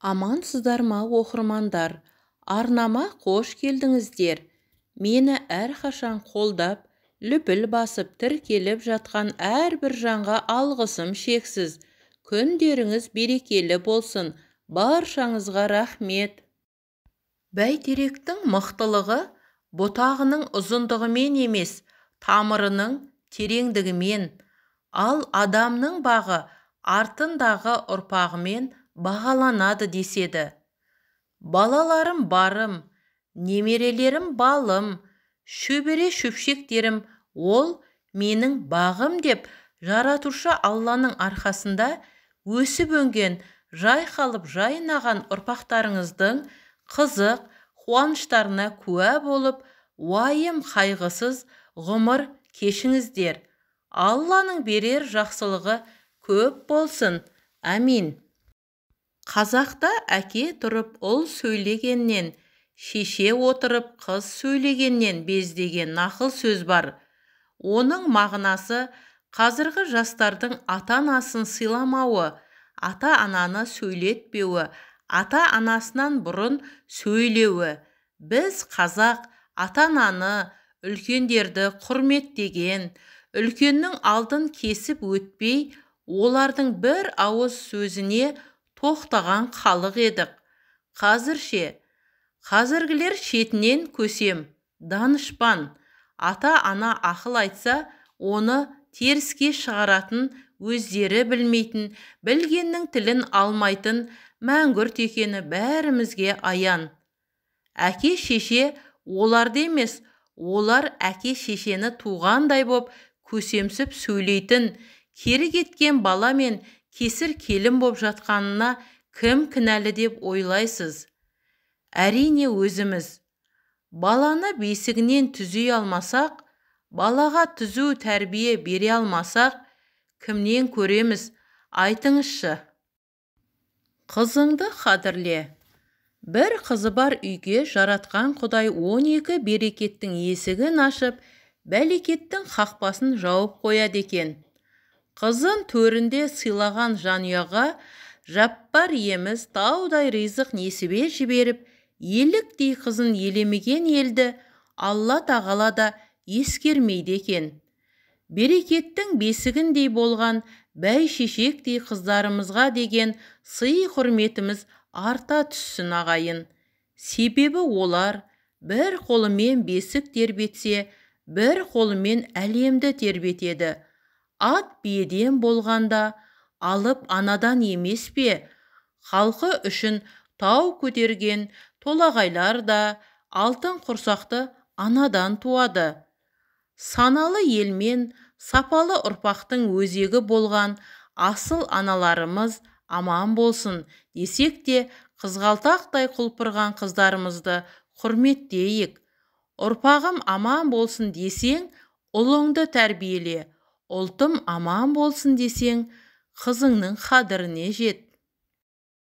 Амансыздар ма, оқырмандар? Арнама қош келдіңіздер. Мені әрқашан қолдап, лүпіл басып тіркеліп жатқан әрбір жанға алғысым шексіз. Күндеріңіз берекелі болсын. Баршаңызға рахмет. Бәйтеректің мықтылығы бұтағының ұзындығымен емес, тамырының тереңдігімен, ал адамның бағы артындағы ұрпағымен бағаланады деседі. Балаларым барым, немерелерім балым, шөбере шөпшектерім ол менің бағым деп жаратушы Алланың арқасында өсіп-өнген, жайқалып жайнаған ұрпақтарыңыздың қызық, қуаныштарына куә болып, уайым қайғысыз ғұмыр кешіңіздер. Алланың берер жақсылығы көп болсын. Әмин. Қазақта әке тұрып ұл сөйлегеннен, шеше отырып қыз сөйлегеннен без деген нақыл сөз бар. Оның мағынасы қазіргі жастардың ата-анасын сыйламауы, ата-ананы сөйлетпеуі, ата-анасынан бұрын сөйлеуі. Біз қазақ ата-ананы, үлкендерді құрметтеген, үлкеннің алдын кесіп өтпей, олардың бір ауыз сөзіне тоқтаған халық едік. Қазірше, қазіргілер шетінен көсем, данышпан, ата-ана ақыл айтса, оны теріске шығаратын, өздері білмейтін, білгеннің тілін алмайтын мәңгүрт екені бәрімізге аян. Әке-шеше оларды емес, олар әке-шешені туғандай боп көсемсіп сөйлейтін, кері кеткен бала мен кесір келін боп жатқанына кім кінәлі деп ойлайсыз? Әрине өзіміз. Баланы бесігінен түзей алмасақ, балаға түзу тәрбие бере алмасақ, кімнен көреміз, айтыңызшы. Қызыңды қадірле. Бір қызы бар үйге жаратқан Құдай 12 берекеттің есігін ашып, бәлекеттің қақпасын жауып қояды екен. Қызын төрінде сыйлаған жанұяға Жаппар иеміз таудай ризық несібе жіберіп, еліктей қызын елемеген елді Алла тағала да ескермейді екен. Берекеттің бесігіндей болған бәйшешектей қыздарымызға деген сый-құрметіміз арта түссін ағайын. Себебі олар бір қолымен бесік тербетсе, бір қолымен әлемді тербетеді. Ат биеден болғанда, алып анадан емес пе? Халқы үшін тау көтерген толағайлар да алтын құрсақты анадан туады. Саналы елмен сапалы ұрпақтың өзегі болған асыл аналарымыз аман болсын десек те, қызғалдақтай құлпырған қыздарымызды құрметтейік. Ұрпағым аман болсын десең, ұлыңды тәрбиеле. Ұлтым аман болсын десең, қызыңның қадіріне жет.